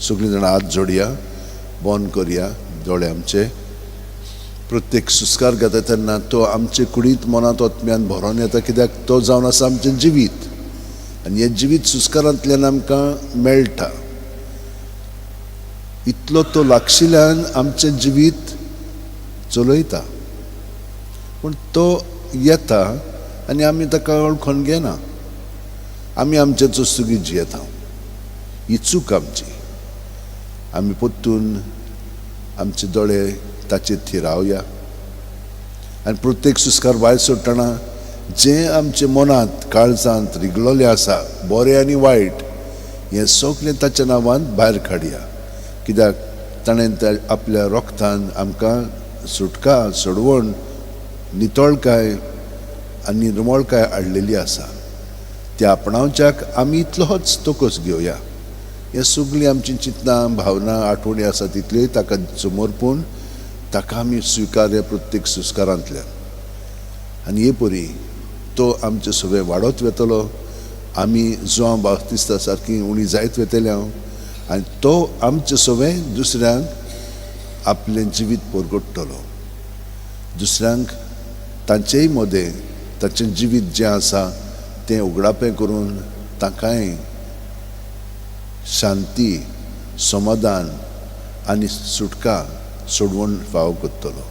सगळीं जाणां हात जोडया, बंद करया दोळे आमचे. प्रत्येक सुस्कार घेता तेन्ना तो आमचे कुडींत, मनांत, आत्म्यान भरोन येता, कित्याक तो जावन आसा आमचें जिवीत आनी हें जिवीत सुस्कारांतल्यान आमकां मेळटा. इतलो तो लागशिल्ल्यान आमचें जिवीत चलयता, पूण तो येता आनी आमी ताका वळखून घेना. आमी आमचे चुस्तुगीत जियेता. ही चूक आमची. आमी परतून आमचे दोळे ताचेर थिरावया आनी प्रत्येक सुस्कार भायर सोडटना जें आमचे मनांत, काळजांत रिगलोलें आसा, बरें आनी वायट, हें सगळें ताच्या नांवान भायर काडया, कित्याक ताणें आपल्या रोगतान आमकां सुटका, सोडवण, नितळकाय आनी निर्मळकाय हाडलेली आसा. त्या आपणावच्याक आमी इतलोच तोकोस घेवया. हे सगळीं आमची चिंतनां, भावना, आठवणी आसा तितल्योय ताका समर्पून ताका आमी स्विकारया प्रत्येक सुस्कारांतल्यान आनी हे परी तो आमचे सगळे वाडत वेतलो. आमी जुवांव बाप्तिस्ता सारकी उणी जायत वेतले हांव आनी तो आमचे सगळें दुसऱ्यांक आपलें जिवीत परगट्टलो. दुसऱ्यांक तांचेय मदें तांचें जिवीत जें आसा तें उगडापें करून तांकांय शांती, समाधान आनी सुटका सोडवण फावो करतलो.